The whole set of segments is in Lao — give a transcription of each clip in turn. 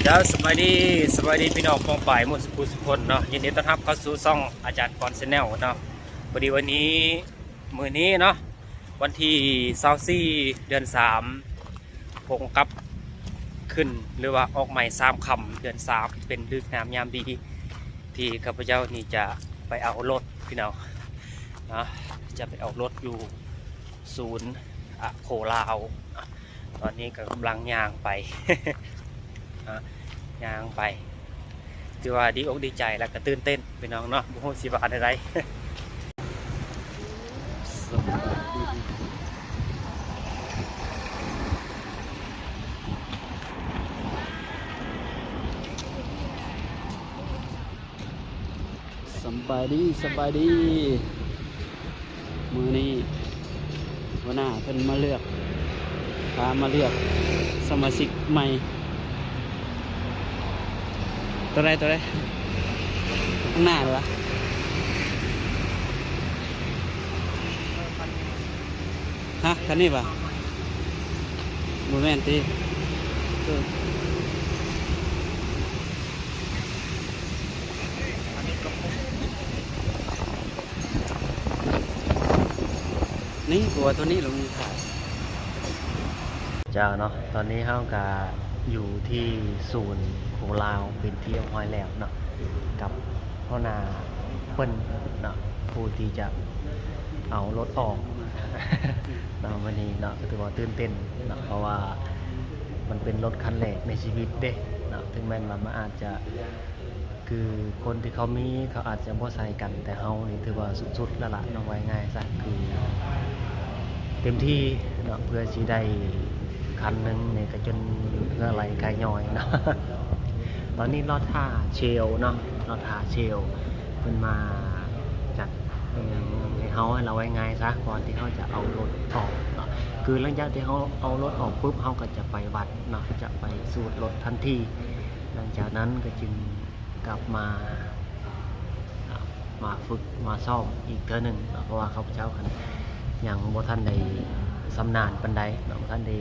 ເຈົ້າ ສະບາຍດີ ສະບາຍດີພີ່ນ້ອງປ້ອງປາຍໝົດສູ່ຜູ້ສູ່ຄົນເນາະ, ຍິນດີຕ້ອນຮັບເຂົ້າສູ່ຊ່ອງອາຈານກອນ Channel ເນາະ. ພໍດີວັນນີ້ ມື້ນີ້ເນາະ ວັນທີຊາວສີ່ ເດືອນສາມ ກົງກັບຂຶ້ນ ຫຼືວ່າອອກໃໝ່ສາມຄ່ຳເດືອນສາມ ເປັນເລີກງາມຍາມດີ ທີ່ຂ້າພະເຈົ້ານີ້ຈະໄປເອົາລົດພີ່ນ້ອງເນາະ, ຈະໄປເອົາລົດຢູ່ສູນ ອາ ໂຄລາວ. ຕອນນີ້ກໍກຳລັງຍ່າງໄປ ອາ ຍ່າງໄປ ຖືວ່າດີອົກດີໃຈ ແລະກໍຕື່ນເຕັ້ນພີ່ນ້ອງເນາະ, ບໍ່ຮູ້ຊິວ່າແນວໃດ. ສະບາຍດີ ສະບາຍດີ. ມື້ນີ້ຫົວໜ້າເພິ່ນມາເລືອກ ພາມາເລືອກສະມາຊິກໃໝ່. ໂຕໃດ ໂຕໃດ? ຂ້າງໜ້າເລີຍຫວາ? ຮະ ຄັນນີ້ຫວາ? ບໍ່ແມ່ນຕິ? ເອີ. ນີ້ ກວ່າໂຕນີ້ລົງຖ່າຍ. ເຈົ້າເນາະ, ຕອນນີ້ເຮົາກະຢູ່ທີ່ສູນໂຄລາວເປັນທີ່ຮຽບຮ້ອຍແລ້ວເນາະ, ກັບຫົວໜ້າເພິ່ນເນາະ ຜູ້ທີ່ຈະເອົາລົດອອກເນາະ. ມື້ນີ້ເນາະ ກໍຖືວ່າຕື່ນເຕັ້ນເນາະ, ເພາະວ່າມັນເປັນລົດຄັນແລກໃນຊີວິດເດ້ເນາະ, ເຖິງແມ່ນວ່າມັນອາດຈະ ຄືຄົນທີ່ເຂົາມີ ເຂົາອາດຈະບໍ່ໃສ່ກັນ, ແຕ່ເຮົານີ້ຖືວ່າສຸດໆແລ້ວລະເນາະ, ເວົ້າງ່າຍໆຊະ ຄືເຕັມທີ່ເນາະ, ເພື່ອຊິໄດ້ຄັນໜຶ່ງນີ້ກໍຈົນເຫື່ອໄຫຼໄຂ້ຍ້ອຍເນາະ. ຕອນນີ້ລໍຖ້າເຊວເນາະ, ລໍຖ້າເຊວເພິ່ນມາຈັດອີ່ຫຍັງໃຫ້ເຮົາ, ເວົ້າງ່າຍໆຊະ ກ່ອນທີ່ເຮົາຈະເອົາລົດອອກເນາະ, ຄືຫຼັງຈາກທີ່ເຮົາເອົາລົດອອກປຶບ ເຮົາກໍຈະໄປວັດເນາະ, ຈະໄປສູດລົດທັນທີ. ຫຼັງຈາກນັ້ນກໍຈຶ່ງ ກັບມາ ມາຝຶກມາຊ້ອມອີກເທື່ອໜຶ່ງເນາະ, ເພາະວ່າຂ້າພະເຈົ້າຫັ້ນຍັງບໍ່ທັນໄດ້ຊຳນານປານໃດເນາະ, ບໍ່ທັນໄດ້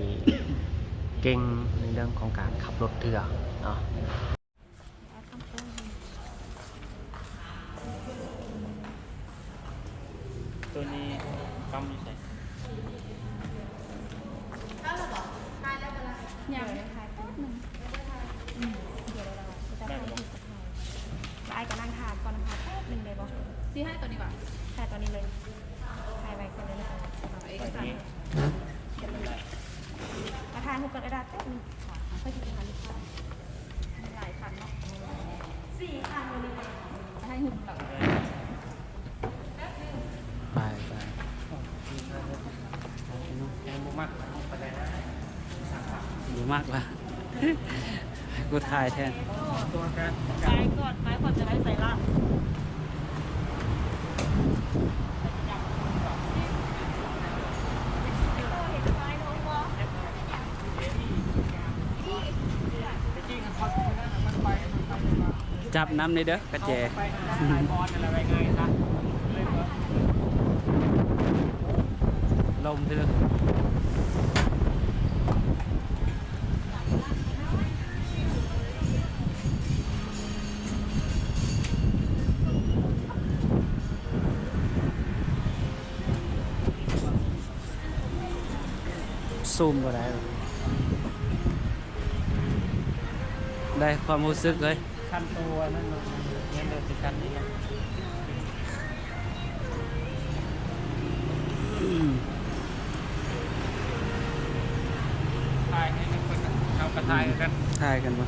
ເກັ່ງໃນເລື່ອງຂອງການຂັບລົດເທື່ອເນາະ. ໂຕນີ້ປ້ຳຢູ່ໃສ? ຍັງ ຖ່າຍແປັບໜຶ່ງ. ອືມ ດຽວລະ ດຽວລະ ດຽວລະ ດຽວລະ ອ້າຍກໍນັ່ງຖ້າກ່ອນ ຖ້າແປັບໜຶ່ງໄດ້ບໍ່? ຊິຖ່າຍຕອນນີ້ຫວາ? ຖ່າຍຕອນນີ້ເລີຍ ຖ່າຍໄວ້ກ່ອນເລີຍ. ເອົາເອກະສານ ຂຽນໄວ້ ມາຖ່າຍຮູບກັນ ເອື້ອຍດາ ແປັບໜຶ່ງ ຂ້ອຍຊິໄປຫາລູກຄ້າ. ມັນຫຼາຍຄັນເນາະ ສີ່ຄັນຢູ່ນີ້ ຖ່າຍຮູບກັນ. ໄປ ໄປ ບໍ່ມັກປານໃດນະ ບໍ່ມັກວ່າ ໃຫ້ກູຖ່າຍແທນ. ໄປກ່ອນ ໄປກ່ອນ ຈະໄດ້ໃສ່ລະ. ຈັບນຳແດ່ເດີ ກະແຈ ລົມເທື່ອ ຊູມບໍ່ໄດ້ ໄດ້ຄວາມຮູ້ສຶກເລີຍ. ຄັນໂຕອັນນັ້ນເນາະ ແມ່ນເດີ ຊິຄັນນີ້ເນາະ. ຖ່າຍໃຫ້ເພິ່ນ ເຮົາກໍຖ່າຍຄືກັນ ຖ່າຍກັນບໍ່?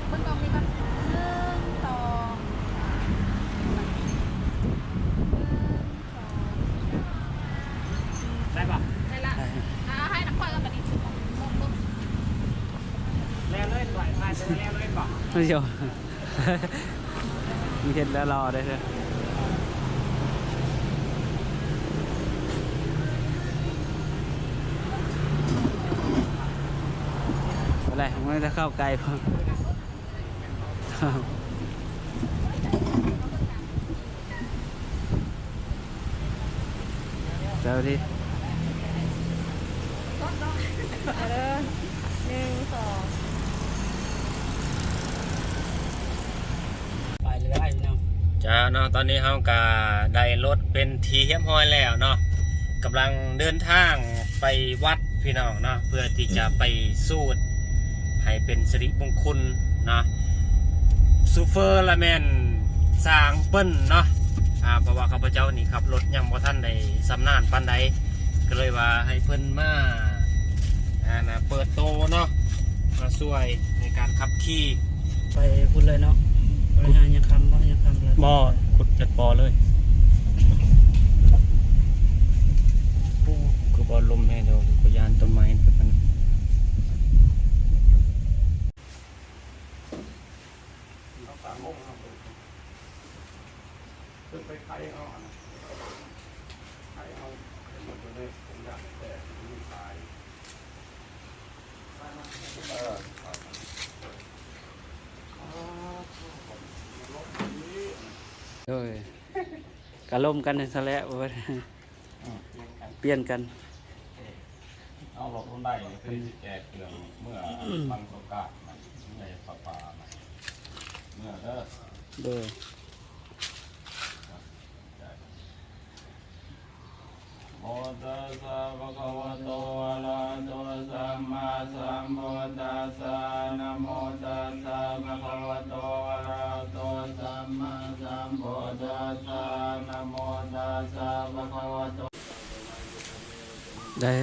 ເບິ່ງກ້ອງນີ້ກ່ອນ ໜຶ່ງ ສອງ ສາມ ໜຶ່ງ ສອງ ໄດ້ບໍ່? ໄດ້ລະ ອ່າ ໃຫ້ນຳຂ້ອຍກັບບັດນີ້ ແລ້ວເລີຍ ຖ່າຍ ຖ່າຍແລ້ວເລີຍບໍ່? ເອີ ມັນເຮັດແລ້ວຫຼໍ່ເດ້. ເອົາແຫຼະ ມັນຈະເຂົ້າໃກ້ພຸ້ນ. ສະບາຍດີ ເດີ ໜຶ່ງ ສອງ ໄປເລີຍພີ່ນ້ອງ. ຈ້າເນາະ ຕອນນີ້ເຮົາກະໄດ້ລົດເປັນທີ່ຮຽບຮ້ອຍແລ້ວເນາະ ກຳລັງເດີນທາງໄປວັດພີ່ນ້ອງເນາະ ເພື່ອທີ່ຈະໄປສູດໃຫ້ເປັນສິລິມຸງຄຸນເນາະ. ໂຊເຟີລະແມ່ນຊ່າງເພິ່ນເນາະ ອາ ເພາະວ່າຂ້າພະເຈົ້ານີ້ຂັບລົດຍັງບໍ່ທັນໄດ້ຊຳນານປານໃດ ກໍເລີຍວ່າໃຫ້ເພິ່ນມາ ອັນນະ ເປີດໂຕເນາະ ມາຊ່ວຍໃນການຂັບຂີ່. ໄປພຸ້ນເລີຍເນາະ ໄປຫາຍາຄຳບໍ່? ຍາຄຳລະ ບໍ່ ຂຸດຈັດປໍເລີຍ. ໂອ້ ຄືບໍ່ລົມແຮງແທ້ ກູຢ້ານຕົ້ນໄມ້ນະ. ໂດຍ ກະລົມກັນຊັ້ນແຫຼະ ອືມ ປ່ຽນກັນ ເອົາລົດຫົນໄດນີ້ຄືຊິແຈກເຄື່ອງເມືອບັງສົງການນະ ໃນປະປານະ ເມືອເດີ ໂດຍ. ໂມຕັດສະ ພະຄະວະໂຕ ອະລະຫະໂຕ ສຳມາສຳພຸດທັດສະ ນະໂມຕັດສະ ພະຄະວະໂຕ ອະລະຫະໂຕ ສຳມາສຳພຸດທັດສະ ນະໂມຕັດສະ ພະຄະວະໂຕ. ໄດ້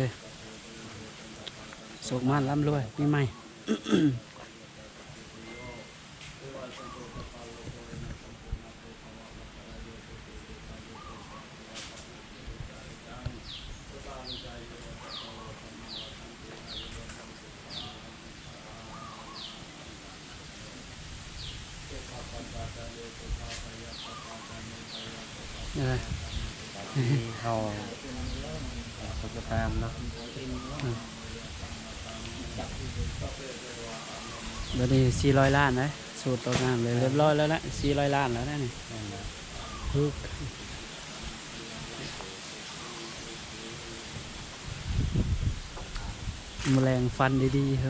ໂຊກໝານລ່ຳລວຍປີໃໝ່. ເອີ ເຮົາ ເຮົາກໍຕາມເນາະ ອືມ ບັດນີ້ສີ່ຮ້ອຍລ້ານເດ້ ສູດໂຕງາມເລີຍ ຮຽບຮ້ອຍແລ້ວນະ ສີ່ຮ້ອຍລ້ານແລ້ວນະນີ້ ແມ່ນແລ້ວ ຖືກ ມື້ແລງຝັນດີໆ.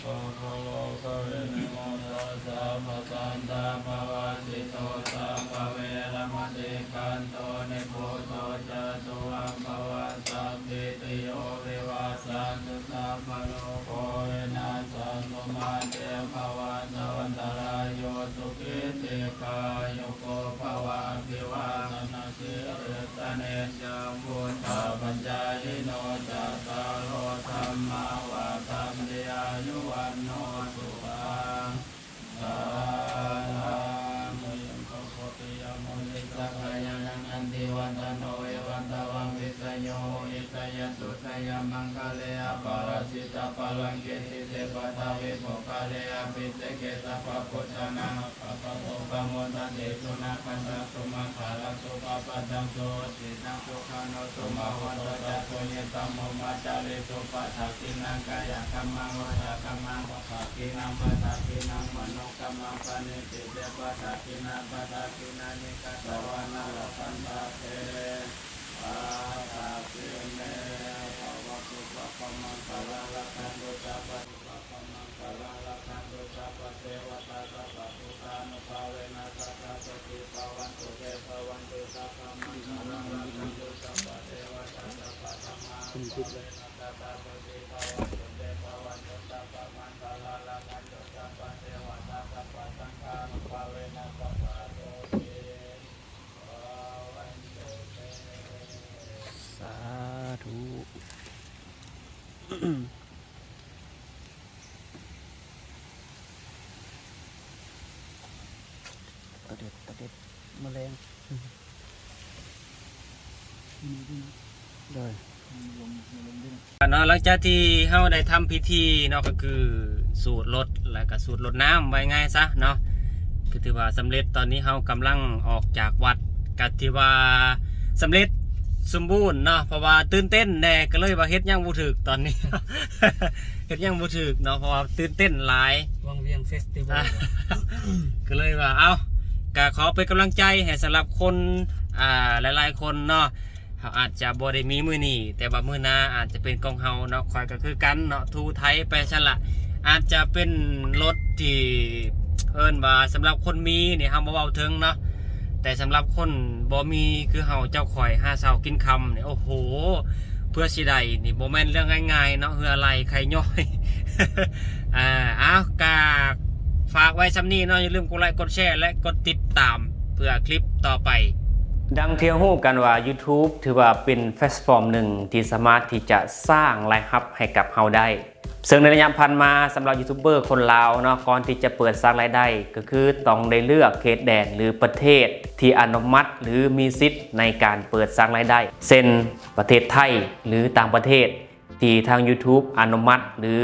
ໂສໂຄໂລກະວິນາໂມ ສະສັບພະສັນຕະປະວາສິໂຕ ສັບພະເວລະມະຕິຄັນໂຕ ນິບພຸດໂຕຈະຕຸ ອັບພະວາສັບພິຕິໂຍ ວິວັດສັນຕຸ ສັບພະໂລໂກ ວິນັດສັນຕຸ ມາເຕ ພະວັດຕະວັນຕະລາໂຍ ສຸຂີ ດີຄາຍຸໂກ ພະວະ ອະພິວາທະນະ ສິລິສະເນຈະ ພຸດທະປັດຈາຍິໂນ ຈັດຕາໂລ ທຳມາ ວັດທັນຕິ ອາຍຸ ວັນໂນ ສຸຂັງ ພະລັງ. ໂພທິ ຍະ ມຸນິ ສັກກະຍາ ນັນທິວັດຕະໂນ ເອວັງ ຕະວັງ ວິສະໂຍ ໂຫ ຫິ ສະຍະ ສຸ ສະຍະ ມັງຄະເລ ອະປະລາຊິຕະ ພະລັງ ເກ ສິ ເສ ປະທະວີ ໂພຄາ ເລ ອະພິເສກ ເກ ສັບພະພຸດທານັງ ອະພະວະໂຕ ປະໂມທັນຕິ ສຸນາຄະຕັງ ສຸມັງຄະລັງ ສຸພະພະຕັງ ສຸຫຸດສີຕັງ ສຸຂະໂນ ສຸມະຫຸນໂຕ ຈະ ສຸຍິຕະ ໂມມະຈາລີ ສຸ ປະດັກຂິນະ ກາຍະກຳມັງ ວະຈີກຳມັງ ປະດັກຂິນະ ປະດັກຂິນະ ມະໂນກຳມັງ ປະນີ ຕິ ເຕ ປະດັກຂິນາ ປະດັກຂິນານິ ກະຕະວານະ ລັກຂັນຕາ ເທ ປະດັກຂິເມ ພະວະ ສຸພະພະມັງຄະລັງ ລັກຂັນຕຸ ສັບພະ ພະມັງຄະລັງ ລັກຂັນຕຸ ສັບພະເທວະຕາ ສັບພະພຸດທານຸພາເວນະ ສັດຖາ ໂສຕິ ພະວັນຕຸ ເຕ ພະວັນຕຸ ສັບພະມັງຄະລັງ ລັກຂັນຕຸ ສັບພະເທວະຕາ ສັບພະທຳມານຸພາເວນະ ສັດຖາ ໂສຕິ ພະວັນຕຸ ເຕ ພະວັນຕຸ ສັບພະມັງຄະລັງ ລັກຂັນຕຸ ສັບພະເທວະຕາ ສັບພະສັງຄານຸພາເວນະ ສັດຖາ ໂສຕິ ພະວັນຕຸ ເຕ. ສາທຸ. ຕະເດັດ ຕະເດັດ ມະແລງ ໂດຍ. ເນາະ ຫຼັງຈາກທີ່ເຮົາໄດ້ທຳພິທີເນາະ ກໍຄືສູດລົດ ແລ້ວກໍສູດລົດນ້ຳ ວ່າງ່າຍຊະເນາະ ກໍຖືວ່າສຳເລັດ. ຕອນນີ້ເຮົາກຳລັງອອກຈາກວັດ ກໍຖືວ່າສຳເລັດສົມບູນເນາະ ເພາະວ່າຕື່ນເຕັ້ນແດ່ ກໍເລີຍວ່າເຮັດຫຍັງບໍ່ຖືກຕອນນີ້ ເຮັດຫຍັງບໍ່ຖືກເນາະ ເພາະວ່າຕື່ນເຕັ້ນຫຼາຍ ວັງວຽງເຟສຕິວັລ ອ່າ ກໍເລີຍວ່າ ເອົ້າ ກໍຂໍເປັນກຳລັງໃຈໃຫ້ສຳລັບຄົນ ອ່າ ຫຼາຍໆຄົນເນາະ. ເຮົາອາດຈະບໍ່ໄດ້ມີມື້ນີ້ ແຕ່ວ່າມື້ໜ້າອາດຈະເປັນຂອງເຮົາເນາະ. ຂ້ອຍກໍຄືກັນເນາະ ຖູໄຖໄປຊັ້ນລະ. ອາດຈະເປັນລົດທີ່ເອີ້ນວ່າສຳລັບຄົນມີນີ້ ເຮົາບໍ່ເວົ້າເຖິງເນາະ ແຕ່ສຳລັບຄົນບໍ່ມີຄືເຮົາເຈົ້າຂ້ອຍ ຫາເຊົ້າກິນຄ່ຳນີ້ ໂອ້ໂຫ ເພື່ອຊິໄດ້ນີ້ບໍ່ແມ່ນເລື່ອງງ່າຍໆເນາະ ເຫື່ອໄຫຼໄຂ້ຍ້ອຍ. ອ່າ ເອົາ ກະຝາກໄວ້ສ່ຳນີ້ເນາະ ຢ່າລືມກົດໄລ ກົດແຊ ແລະ ກົດຕິດຕາມ ເພື່ອຄລິບຕໍ່ໄປ. ດັ່ງທີ່ເຮົາຮູ້ກັນວ່າ YouTube ຖືວ່າເປັນແພລດຟອມໜຶ່ງທີ່ສາມາດທີ່ຈະສ້າງລາຍຮັບໃຫ້ກັບເຮົາໄດ້ ເຊິ່ງໃນໄລຍະຜ່ານມາ ສຳລັບຢູທູບເບີຄົນລາວເນາະ ກ່ອນທີ່ຈະເປີດສ້າງລາຍໄດ້ ກໍຄືຕ້ອງໄດ້ເລືອກເຂດແດນ ຫຼື ປະເທດທີ່ອະນຸມັດ ຫຼື ມີສິດໃນການເປີດສ້າງລາຍໄດ້ ເຊັ່ນ ປະເທດໄທ ຫຼື ຕ່າງປະເທດ ທີ່ທາງ YouTube ອະນຸມັດ ຫຼື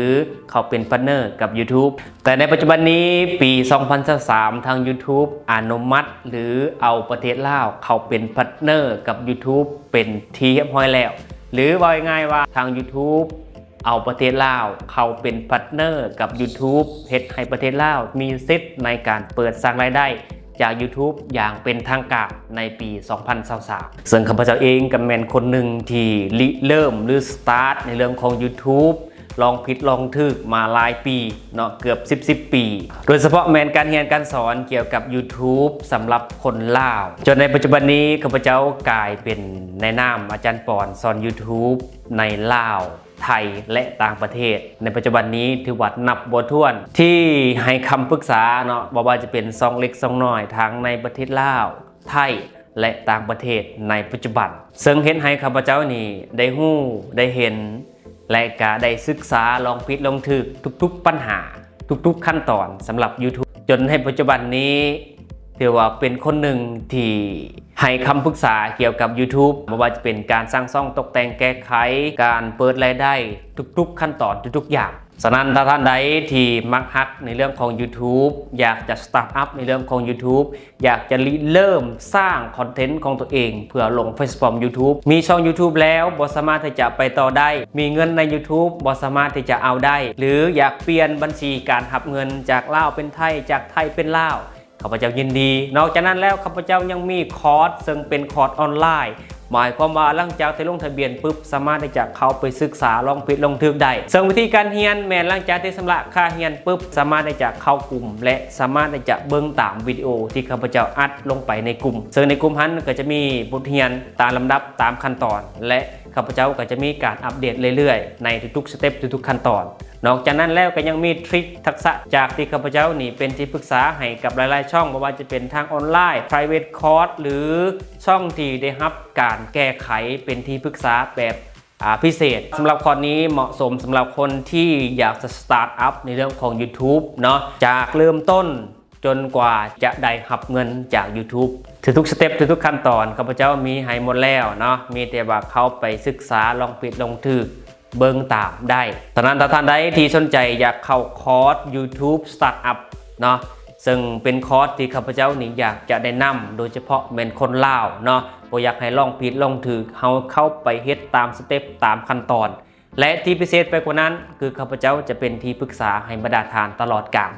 ເຂົ້າເປັນພາດເນີກັບ YouTube. ແຕ່ໃນປັດຈຸບັນນີ້ ປີສອງພັນຊາວສາມ ທາງ YouTube ອະນຸມັດ ຫຼື ເອົາປະເທດລາວເຂົ້າເປັນພາດເນີກັບ YouTube ເປັນທີ່ຮຽບຮ້ອຍແລ້ວ ຫຼື ເວົ້າງ່າຍໆວ່າ ທາງ YouTube ເອົາປະເທດລາວເຂົ້າເປັນພາດເນີກັບ YouTube ເຮັດໃຫ້ປະເທດລາວມີສິດໃນການເປີດສ້າງລາຍໄດ້ ຈາກ YouTube ຢ່າງເປັນທາງການໃນປີສອງພັນຊາວສາມ ເຊິ່ງຂ້າພະເຈົ້າເອງກໍແມ່ນຄົນໜຶ່ງທີ່ລິເລີ່ມ ຫຼື ສະຕາດ ໃນເລື່ອງຂອງ YouTube ລອງຜິດລອງຖືກມາຫຼາຍປີເນາະ ເກືອບສິບ ສິບປີ ໂດຍສະເພາະແມ່ນການຮຽນການສອນກ່ຽວກັບ YouTube ສຳລັບຄົນລາວ ຈົນໃນປັດຈຸບັນນີ້ຂ້າພະເຈົ້າກາຍເປັນນາຍນາມອາຈານປອນສອນ YouTube ໃນລາວ ໄທ ແລະ ຕ່າງປະເທດ ໃນປັດຈຸບັນນີ້ຖືວ່ານັບບໍ່ຖ້ວນ ທີ່ໃຫ້ຄຳປຶກສາເນາະ ບໍ່ວ່າຈະເປັນຊ່ອງເລັກຊ່ອງນ້ອຍ ທັງໃນປະເທດລາວ ໄທ ແລະ ຕ່າງປະເທດໃນປັດຈຸບັນ ເຊິ່ງເຮັດໃຫ້ຂ້າພະເຈົ້ານີ້ໄດ້ຮູ້ ໄດ້ເຫັນ ແລະ ກະໄດ້ສຶກສາ ລອງຜິດລອງຖືກທຸກໆປັນຫາ ທຸກໆຂັ້ນຕອນສຳລັບ YouTube ຈົນໃນປັດຈຸບັນນີ້ ຖືວ່າເປັນຄົນໜຶ່ງທີ່ໃຫ້ຄຳປຶກສາກ່ຽວກັບ YouTube ບໍ່ວ່າຈະເປັນການສ້າງຊ່ອງ ຕົກແຕ່ງແກ້ໄຂ ການເປີດລາຍໄດ້ ທຸກໆຂັ້ນຕອນ ທຸກໆຢ່າງ. ສະນັ້ນ ຖ້າທ່ານໃດທີ່ມັກຮັກໃນເລື່ອງຂອງ YouTube ຢາກຈະ start up ໃນເລື່ອງຂອງ YouTube ຢາກຈະລິເລີ່ມສ້າງຄອນເທັນຂອງຕົວເອງ ເພື່ອລົງແພລດຟອມ YouTube ມີຊ່ອງ YouTube ແລ້ວບໍ່ສາມາດທີ່ຈະໄປຕໍ່ໄດ້ ມີເງິນໃນ YouTube ບໍ່ສາມາດທີ່ຈະເອົາໄດ້ ຫຼື ຢາກປ່ຽນບັນຊີການຮັບເງິນຈາກລາວເປັນໄທ ຈາກໄທເປັນລາວ ຂ້າພະເຈົ້າຍິນດີ. ນອກຈາກນັ້ນແລ້ວ ຂ້າພະເຈົ້າຍັງມີຄອດ ເຊິ່ງເປັນຄອດອອນລາຍ ໝາຍຄວາມວ່າຫຼັງຈາກທີ່ລົງທະບຽນປຶບ ສາມາດທີ່ຈະເຂົ້າໄປສຶກສາ ລອງຜິດລອງຖືກໄດ້ ເຊິ່ງວິທີການຮຽນແມ່ນຫຼັງຈາກທີ່ຊຳລະຄ່າຮຽນປຶບ ສາມາດທີ່ຈະເຂົ້າກຸ່ມ ແລະ ສາມາດທີ່ຈະເບິ່ງຕາມວິດີໂອທີ່ຂ້າພະເຈົ້າອັດລົງໄປໃນກຸ່ມ ເຊິ່ງໃນກຸ່ມຫັ້ນກໍຈະມີບົດຮຽນຕາມລຳດັບ ຕາມຂັ້ນຕອນ ແລະ ຂ້າພະເຈົ້າກໍຈະມີການອັບເດດເລື້ອຍໆ ໃນທຸກໆສະເຕັບ ທຸກໆຂັ້ນຕອນ. ນອກຈາກນັ້ນແລ້ວກໍຍັງມີທຣິກທັກສະຈາກທີ່ຂ້າພະເຈົ້ານີ້ເປັນທີ່ປຶກສາໃຫ້ກັບຫຼາຍໆຊ່ອງ ບໍ່ວ່າຈະເປັນທາງອອນລາຍ private course ຫຼື ຊ່ອງທີ່ໄດ້ຮັບການແກ້ໄຂ ເປັນທີ່ປຶກສາແບບ ອ່າ ພິເສດ. ສຳລັບຄອດນີ້ເໝາະສົມສຳລັບຄົນທີ່ຢາກຈະ start up ໃນເລື່ອງຂອງ YouTube ເນາະ ຈາກເລີ່ມຕົ້ນ ຈົນກວ່າຈະໄດ້ຮັບເງິນຈາກ YouTube ທຸກໆສະເຕັບ ທຸກໆຂັ້ນຕອນ ຂ້າພະເຈົ້າມີໃຫ້ໝົດແລ້ວເນາະ ມີແຕ່ວ່າເຂົ້າໄປສຶກສາ ລອງຜິດລອງຖືກ ເບິ່ງຕາມໄດ້. ສະນັ້ນ ຖ້າທ່ານໃດທີ່ສົນໃຈຢາກເຂົ້າຄອດ YouTube Startup ເນາະ ເຊິ່ງເປັນຄອດທີ່ຂ້າພະເຈົ້ານີ້ຢາກຈະແນະນຳ ໂດຍສະເພາະແມ່ນຄົນລາວເນາະ ບໍ່ຢາກໃຫ້ລອງຜິດລອງຖືກ ເຮົາເຂົ້າໄປເຮັດຕາມສະເຕັບ ຕາມຂັ້ນຕອນ ແລະ ທີ່ພິເສດໄປກວ່ານັ້ນ ຄືຂ້າພະເຈົ້າຈະເປັນທີ່ປຶກສາໃຫ້ບັນດາທ່ານຕະຫຼອດການ.